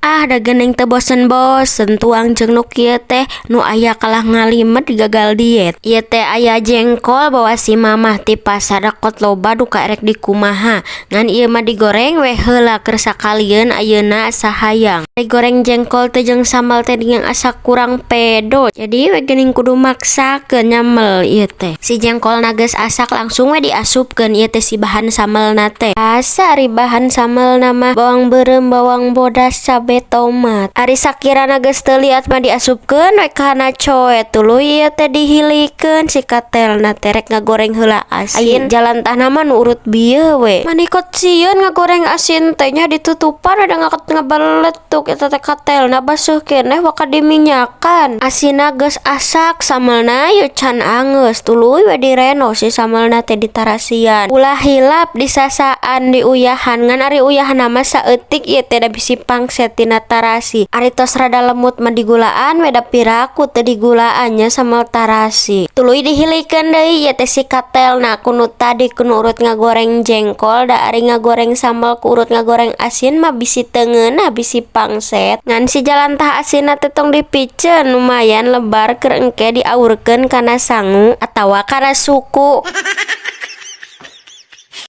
Ah, da geuning teu bosen-bosen tuang jeung nu kieu teh, nu aya kalah ngalimet gagal diet. Ieu teh aya jengkol bawa si mamah ti pasar, kot loba duka erek dikumaha. Ngan ieu mah digoreng we heula keur sakalieun ayeuna asa hayang. Ari goreng jengkol teh jeung sambal teh geuning asa kurang pedo. Jadi we geuning kudu maksakeun nyamel ieu teh. Si jengkolna geus asak, langsung we diasupkeun ieu teh si bahan sambelna teh. Asa ari bahan sambelna mah bawang beureum, bawang bodas, cabe, tomat. Ari sakirana geus teu liat mah diasupkeun we kana coet, tuluy ieu teh dihilikeun si katelna teh, rek ngagoreng heula asin. Jalantahna mah nu urut bieu we. Mani kot sieun ngagoreng asin teh nya, ditutupan da ngabeletuk eta teh, katelna baseuh keneh waka diminyakan. Asinna geus asak, sambelna yeuh can angeus, tuluy we direno si sambelna teh ditarasian. Ulah hilap disasaan, diuyahan, ngan ari uyahna mah saeutik ieu teh da bisi pangset tina tarasi. Ari tos rada lemut mah digulaan we, da piraku teu digulaan nya sambel tarasi. Tuluy dihilikeun deui ieu teh si katelna ku nu tadi, ku nu urut ngagoreng jengkol, da ari ngagoreng sambel ku urut ngagoreng asin mah bisi teu ngeunah, bisi pangset. Ngan si jalantah asinna teh tong dipiceun, lumayan lebar keur engke diawurkeun kana sangu atawa kana suku.